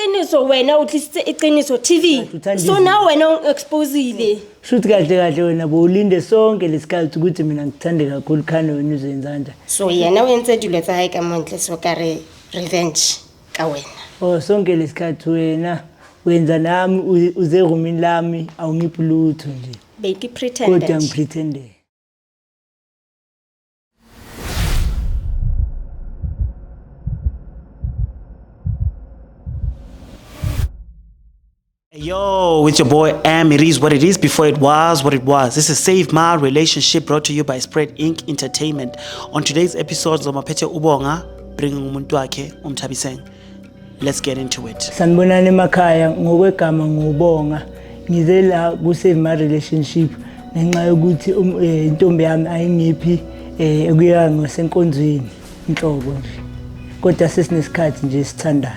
Iqiniso wena o tlisitse iqiniso TV. Uthanda So izinto. now wena ungi-exposile. Shuthi kahle kahle wena bowulinde sonke lesikhathi ukuthi mina ngikuthande kakhulu khane wena uzoyenza kanjani. So yena o entse dilo tsa hae ka montle so ka re revenge ka wena. Oh sonke lesikhathi wena wenza nami uze erumini lami awungiphi lutho nje. Be ke pretend. Kodwa ngipretende. Yo, it's your boy Am. It is what it is before it was what it was. This is Save My Relationship brought to you by Spread Inc. Entertainment. On today's episode, Zomapete Ubonga bringing umuntu wakhe uMthabiseng. Let's get into it. Sanibonani emakhaya ngokwegama ngubonga ngize la ku Save My Relationship ngenxa yokuthi intombi yami ayingiphi ekuya ngasenkonzweni inhlobo nje kodwa sesinesikhathi nje sithandayo.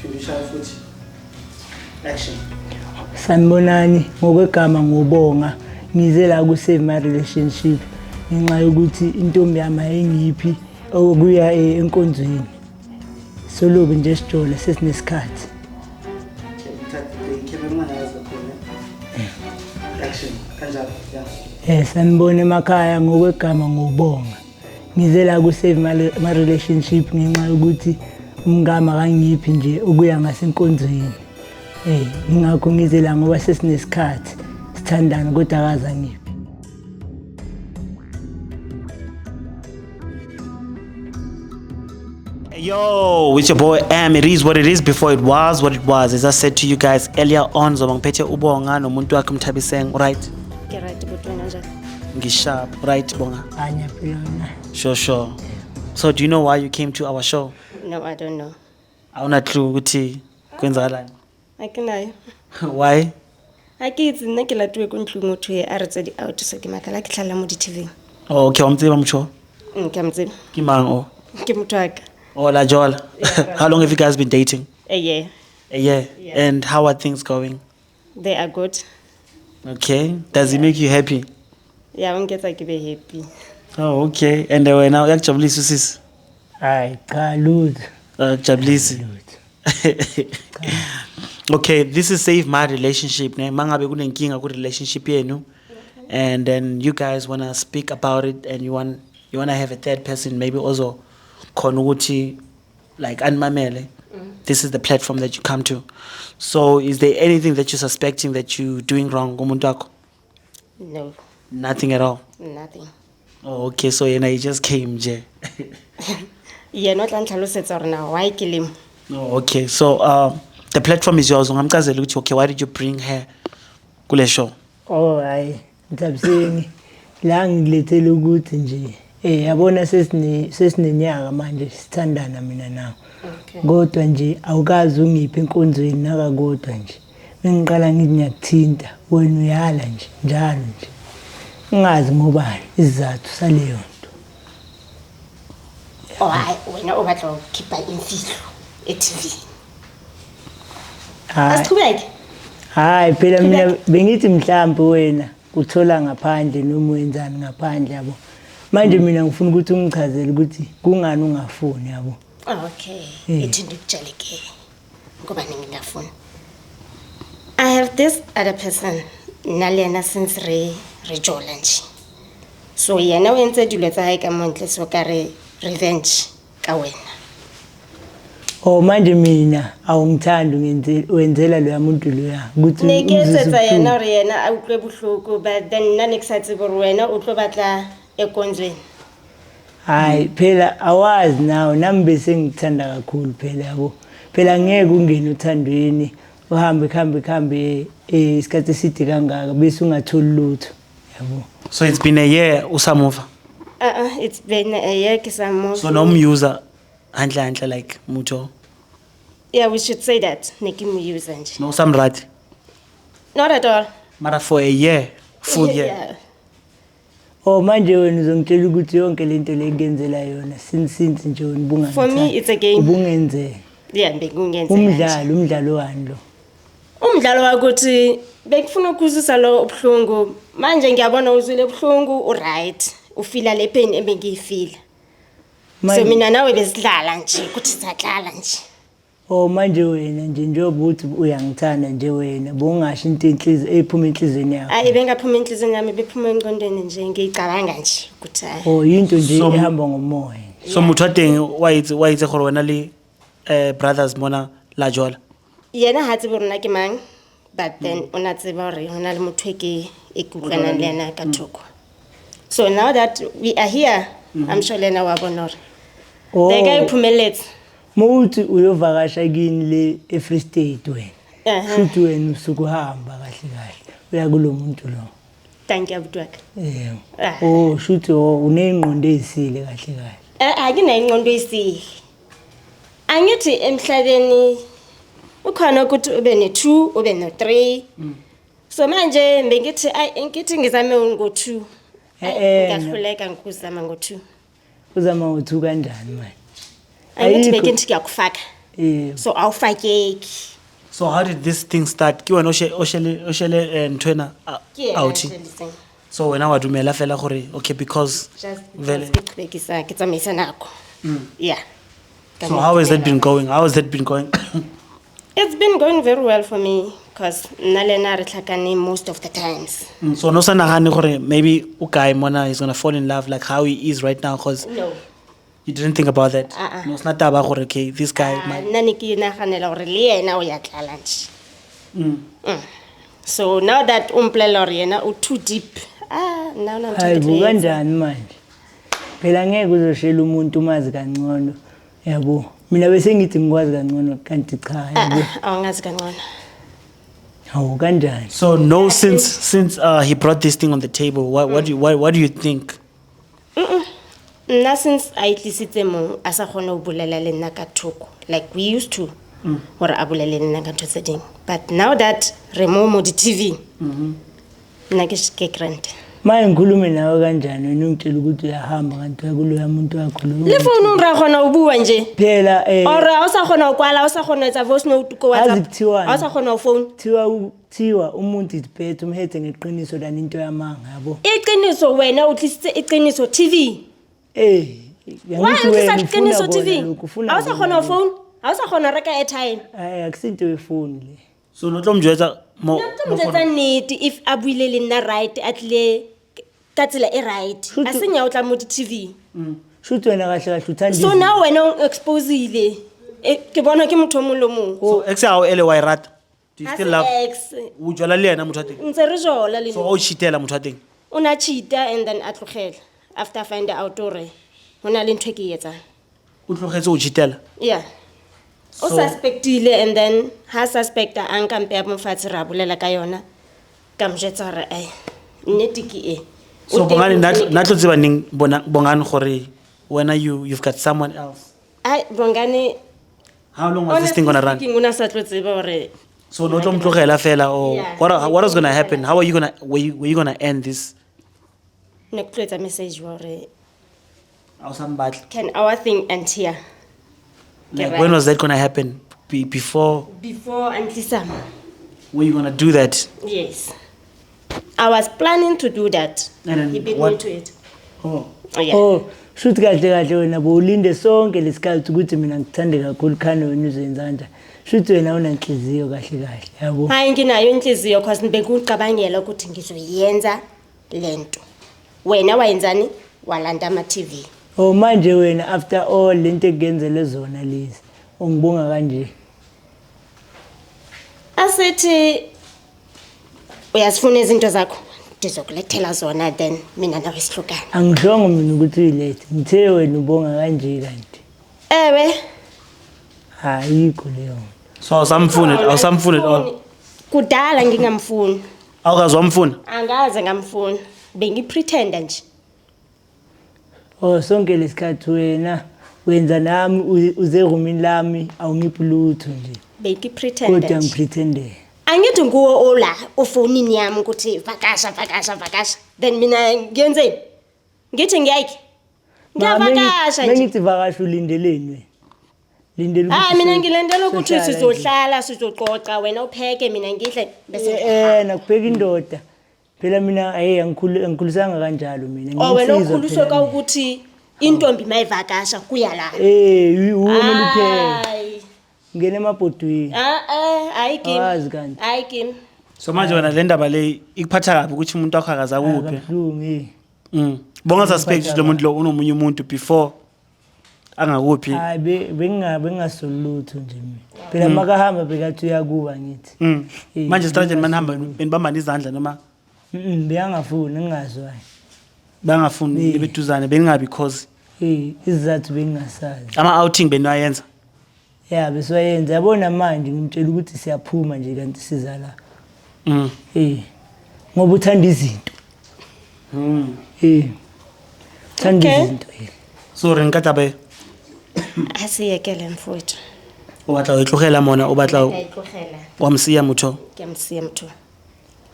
Phindisha futhi. Action. Sanibonani ngokwegama ngubonga ngize la ku Save My Relationship ngenxa yokuthi intombi yami ayingiphi okuya enkonzweni. Solobe nje sijole sesinesikhathi. Action. Kanjalo. Yeah. Sanibona emakhaya ngokwegama ngubonga. Ngize la ku Save My Relationship ngenxa yokuthi umngama akangiphi nje ukuya ngasenkonzweni. Ingakho ngize la ngoba sesinesikhathi sithandana kodwa akaze angiphi. Yo, it's your boy Am. It is what it is before it was what it was. As I said to you guys earlier on, Zobangiphethe Ubonga nomuntu wakhe uMthabiseng, right? Ke right botho wena njani? Ngisharp, right Bonga? Anyaphilana. Sure, sure. So do you know why you came to our show? No, I don't know. Awuna clue ukuthi kwenzakalani. Akinayo. Why? Ha ke itse nna ke latuwe ko ntlong motho e a re tse di out so ke makala ke tlhalla mo di-TV. Oh, okay, wa mo tseba motho? Ke a mo tseba. Ke mang o? Ke motho wa ka. Oh, la Jola. How long have you guys been dating? A year. A year. Yeah. And how are things going? They are good. Okay. Does it make you happy? Yeah, o nketsa ke be happy. Oh, okay. And wena uyakujabulisa usisi? Hayi cha lutho. Akujabulisi. Lutho. Okay, this is Save My Relationship ne. Mangabe kunenkinga ku relationship yenu and then you guys want to speak about it and you want to have a third person maybe also khona ukuthi like animamele. This is the platform that you come to. So is there anything that you're suspecting that you're doing wrong kumuntu wakho? No, Nothing at all. nothing. Oh, okay, so yena he just came nje. Yena o tla ntlhalosetsa gore na why ke le mo. Oh, okay. So the platform is yours. Ungamchazela ukuthi okay, why did you bring her kule show? Oh hayi Mthabiseni la ngilethele ukuthi nje yabona sesinenyaka manje sithandana mina nawe. Okay. Kodwa nje awukazi ungiphi enkonzweni nakakodwa nje. Bengiqala ngithi ngiyakuthinta wena uyala nje njalo nje. Ngingazi ngobani isizathu saleyo nto. Oh hayi wena o batla ho khipha imfihlo e-TV. Hayi. Asiqhubeke. Hayi phela mina bengithi mhlawumbe wena uthola ngaphandle noma wenzani ngaphandle yabo. Manje mina ngifuna ukuthi ungichazele ukuthi kungani ungafuni yabo. Okay, ithi ndikutshele ke ngoba ngingafuni. I have this other person nna le yena since re jola nje. So yena o entse dilo tsa hae ka montle so ka re revenge ka wena. Oh manje mina awungithandi wenzela loya muntu loya ukuthi ne ke umzwise etsetsa yena ubuhlungu. hore yena a utlwe bohloko but then nna ne ke sa tsebe hore wena o tlo batla enkonzweni. Hayi phela awazi nawe nami bese ngikuthanda kakhulu phela yabo. Phela ngeke ungene othandweni uhambe kuhambe isikhathi eside kangaka bese ungatholi lutho yabo. So it's been a year usamuva. It's been a year ke sa move. So no user handla like mutho. Yeah, we should say that ne ke mo user nje. No samrati. Not at all. Mara for a year, full year. Yeah. Oh manje wena uzongitshela ukuthi yonke lento le ngenzela yona since nje wena ubungangithandi. For me it's a game. Ubungenzela. Yeah, bekungenzela. Umdlalo wani lo? Umdlalo wakuthi bekufuna ukuzwisa lo ubuhlungu. Manje ngiyabona uzwile ubuhlungu, u right. Ufila le pain ebengiyifila. So mina nawe besidlala nje, ukuthi sadlala nje. Oh, manje wena nje njengoba uthi uyangithanda nje, wena bowungasho into enhliziyo ephuma enhliziyweni yakho? Ayi, bengaphuma enhliziyweni yami, bephuma engqondweni nje, ngiyicabanga nje ukuthi hayi. Oh, yinto nje ehamba ngomoya. So motho wa teng wa itse gore wena le brothers mona la jola? Yena ha tsebe rona ke mang, but then o na tseba hore ho na le motho e ke utlwanang le yena ka thoko. So now that we are here, I'm sure le yena wa bona hore Oh, le ka iphumeletse. Mawuthi uyovakasha kini le e-Free State wena, Ehhe. shuthi wena usuke uhamba kahle kahle uya kulo muntu lo. Thank you, abuti wa ka. Yebo. Ah. Oh, shuthi, oh, uney'ngqondo ey'sile kahle kahle. Akinayo ingqondo eyisile. Angithi emhlabeni ukhona ukuthi ube ne-two, ube no-three. So manje bengithi ayi, ngithi ngizame ngo-two. Ayi, ngiyahluleka ngikuzama ngo-two. Uzama ngo-two kanjani manje? Angithi Ayikho. bengithi ngiyakufaka. Yebo. So awufakeki. So how did this thing start? Ke wena o shele nthwena Ke yena outie? a njweditseng. So wena wa dumela fela gore okay, because Just vele. because ke qhubekisa, ke tsamaisa nako. Yeah. Ka So how has that been going? How has that been going? It's been going very well for me because nna le ena re tlhakane most of the times. So no sa nagane gore maybe o kae mona he's gonna fall in love like how he is right now, because No. you didn't think about that? Uh-uh. No, it's not taba gore okay, this guy Ah, might nna ne ke naganela gore le yena o ya tlala nje. So now that o mpolelela gore yena o too deep, ah, nna ona ntho Hayi ke bo, tlo e etsa. kanjani manje? Phela ngeke uzoshela umuntu umazi kangcono, yabo. Mina bese ngithi ngikwazi kangcono, kanti cha, Ah, yabo. ah, awungazi kangcono. Hawu, kanjani? So no, since he brought this thing on the table, what do you think? Nna since a itlisitse mo, a sa kgone ho bolela le nna ka thoko like we used to, gore a bolele le nna ka ntho tse ding, but now that re mo di-TV, nna ke grand. Maye, ngikhulume nawe kanjani, wena ungitshela ukuthi uyahamba kanti uya kuloya muntu wakho lo? Le founung ra kgona ho bua nje. Phela Or ha o sa kgona ho kwala, ha o sa kgona ho etsa voice note ko Azi WhatsApp, kuthiwani? ha o sa kgona ho phone. Kuthiwa umuntu is better umhethe ngeqiniso than into yamanga, yabo. Iqiniso, wena o tlisitse iqiniso TV. Why Angithi o tlisa wena ufuna iqiniso kona TV? lokhu, ufuna Ha o sa kona kgona ho lokhu. phone, ha o sa kgona ho reka airtime. Hayi, akusinto yefoni le. So no tlo mo jwetsa mo Nna ke mo mo jwetsa nnete if a buile le nna right, a tlile ka tsela e right, a seng ya o tla mo di-TV. Shuthi wena kahle kahle uthanda So now wena o exposile. Ke bona ke motho o mong le o mong. So ex ya hao ele wa e rata? Do you Ha still se love? ex. O jola le yena motho wa teng? Ntse re jola le So o cheatela motho wa teng? O na cheata and then a tlogela after find out hore ho na le ntho e ke e etsang. O tlogetse o cheatela? Yeah, o suspectile and then ha suspecta, a nka mpe ya mofatshe, ra bolela ka yona, ka mo jwetsa hore ai, nnete ke e. O So teng Bongani motho na tlo tseba neng Bongani gore wena you've got someone else? Ai, Bongani, How long was this thing gonna run? speaking, o na sa tlo tseba hore So no tlo mo tlogela fela, or Yeah. what is gonna happen? How are you gonna were you gonna end this? Ne ke tlo etsa message wa hore Ha o sa mbatla. can our thing end here? Ke Like right. when was that gonna happen? Before Before a ntlisa mo. were you gonna do that? Yes, I was planning to do that. And then He beat me to it. Oh. Oh, yeah. Oh, shuthi kahle kahle wena bowulinde sonke lesikhathi ukuthi mina ngikuthande kakhulu, khane wena uzoyenza kanjani. Shuthi wena unanhliziyo kahle kahle, yabo. Hayi, nginayo inhliziyo cause bekucabangela ukuthi ngizoyenza lento. Wena wayenzani? Walanda ama-TV. Oh, manje wena after all lento ekuyenzele zona lezi, ungibonga kanje? Asithi uyazifuna izinto zakho, ndizokulethela zona, then mina nawe sihlukane. Angishongo mina ukuthi uyilethe, ngithe wena ubonga kanje kanti. Ewe. Ayikho leyo nto. So awusamfuni, awusamfuni at all? Kudala ngingamfuni. Awukaze wamfuna? Angaze ngamfuna, bengipretenda nje. Oh, sonke lesikhathi wena wenza nami uze erumini lami, awungiphi lutho nje, Bengipretenda kodwa nje. ngipretendela. Angithi nguwo ola ofonini yami ukuthi vakasha, vakasha, vakasha, then mina ngiyenzeni? Ngithi ngiyayike, ngiyavakasha nje. Mengithi vakasha, ulindeleni wena? Lindela Hayi, ukuthi mina ngilendela ukuthi sohlala nje. sizohlala, sizoxoxa, wena upheke, mina ngidle, bese Nakupheka indoda phela. Mina hey, angikhulisanga kanjalo mina. Oh, wena Ngiyinsizwa ukhuliswe phela ka mina. ukuthi intombi mayivakasha kuyalala. Uwe kumele upheke. Hayi. Ngene emabhodweni. Ah ah, hayi kimi. Awazi kanti. Hayi kimi. So manje wena le ndaba le ikuphatha kabi ukuthi umuntu wakho akazakuphi. Kabuhlungu eh. Bonga suspect ukuthi lo muntu lo unomunye umuntu before angakuphi. Hayi bengingasoli lutho nje mina. Phela makahamba bekathi uyakuba ngithi. Manje strategy manihamba benibambana izandla noma Beyangafuni ngingazwa. Bangafuni nibeduzane beningabi cause. Isizathu bengingasazi. Ama outing beniwayenza. Ya besiwayenza yabona manje ngimtshela ukuthi siyaphuma nje kanti siza la. Ngoba uthanda izinto. Uthanda izinto. So re nka taba e? Asiyekele mfowethu. O batla ho itlogela mona, o batla Ke a itlogela. Wa msiya motho? Ke a msiya motho.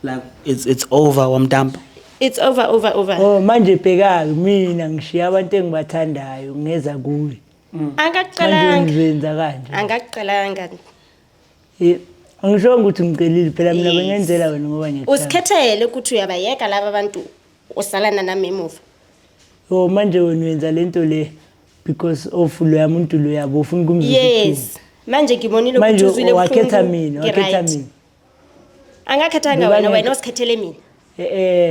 Like it's over, wa mdampa. It's over, over, over. Oh manje bheka mina ngishiya abantu engibathandayo ngeza kuwe. Angakucelanga. Manje ngizenza kanje. Angakucelanga. Angisho ukuthi ngicelile phela mina Yes. bengenzela wena ngoba ngiyakuthanda. Usikhethele ukuthi uyabayeka laba bantu usalana nami emuva. Oh manje wena uyenza lento le because of lo muntu lo yabo ufuna ukumzisa. Yes. Manje ngibonile ukuthi Manje uzwile wakhetha ubuhlungu, mina, wakhetha ngi-right. mina. Angakhethanga Ngoba wena, ngeke- wena usikhethele mina.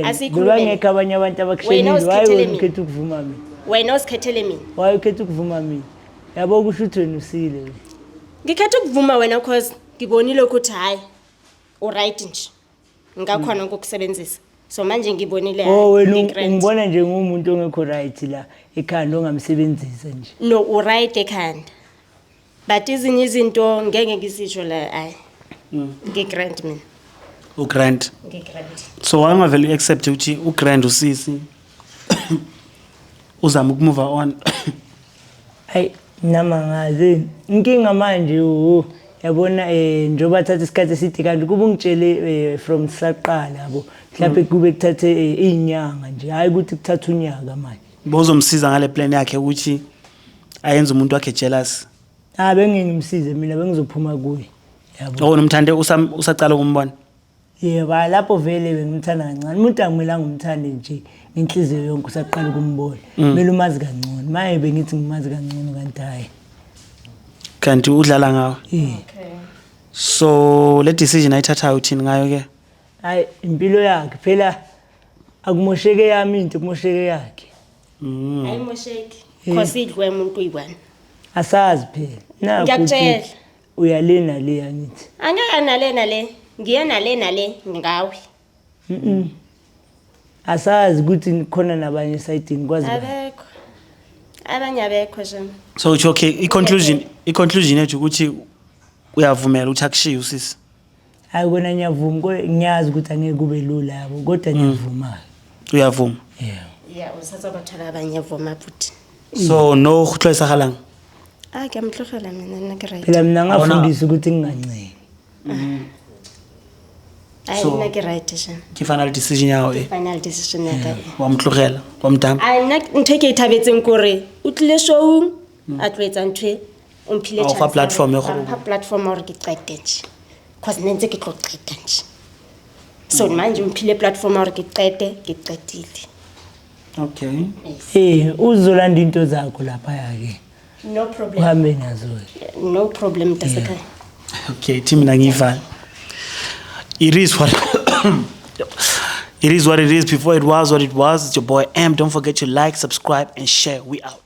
Asiyikhulumele. Ngoba ngekho abanye abantu Wena abakushelile, why usikhethele wena mina. ukhetha ukuvuma mina? Wena usikhethele mina. Why ukhetha ukuvuma mina? Yabo kusho ukuthi wena usile wena. Ngikhetha ukuvuma wena because ngibonile ukuthi hayi u right nje. Ngakhona ukukusebenzisa. So manje ngibonile hayi, Oh wena ngi-grand. ungibona nje ngumuntu ongekho right la ekhanda ongamsebenzisa nje. No, u right ekhanda. But izinye izinto ngeke ngisisho la hayi. Ngi-grand mina. U grand. Ngi-grand. So why ungavele accept ukuthi u grand usisi uzama ukumove on? Hayi nama ngazi. Inkinga manje yabona njengoba thatha isikhathi eside kanti kuba ungitshele from saqala yabo. Mhlawumbe kube kuthathe izinyanga nje, hayi ukuthi kuthatha unyaka manje. Bozomsiza ngale plan yakhe ukuthi ayenze umuntu wakhe jealous. Ah bengingimsize mina bengizophuma kuye. Yabo. Oh nomthande usaqala ukumbona. Yebo, lapho vele bengimthanda kancane. Umuntu akumelanga umthande nje ngenhliziyo yonke usaqala ukumbona. Kumele umazi kangcono. Maye bengithi ngimazi kangcono kanti hayi. Kanti udlala ngawe. Okay. So le decision ayithathayo uthini ngayo ke? Hayi impilo yakhe phela akumosheke yami into kumosheke yakhe. Ayimosheki. Cause idlwe umuntu uyi-one. Asazi phela. Nakho Ngiyakutshela. ukuthi uyalena le angithi. Angeke nalena le. Ngiye nalena le ngawe. Asazi ukuthi khona nabanye esayidini kwazi bani. Abekho. Abanye abekho nje. So it's okay, i conclusion yethu ukuthi uyavumela ukuthi akushiye usisi. Hayi kona ngiyavuma, ngiyazi ukuthi angeke kube lula yabo, kodwa ngiyavuma. Uyavuma. Yeah. Yeah, usazobathola abanye vuma futhi. So no go tloisagalang. Ah ke mtlogela mina nna ke right. Phela mina ngafundisa ukuthi ngingancengi. Hayi So- nna ke right nje. Ke final decision ya hao e. Final decision ya ka. Wa mtlogela, wa mdama. Ai nna ntho e ke e thabetseng kore o tlile showung a tlo etsa ntho e, o mphile A o fa chance platform ya hore- gore- a mpha platform ya hore ke qete nje. Cause ne ntse ke tlo qeta nje. So manje o mphile platform ya hore ke qete, ke qetile. Okay. Uzolanda into zakho lapha ke. No problem. Uhambe nazo. No problem Tasekhaya. Okay, team mina ngiyivala. It is what it is what it is before it was what it was. It's your boy M. Don't forget to like, subscribe and share. We out.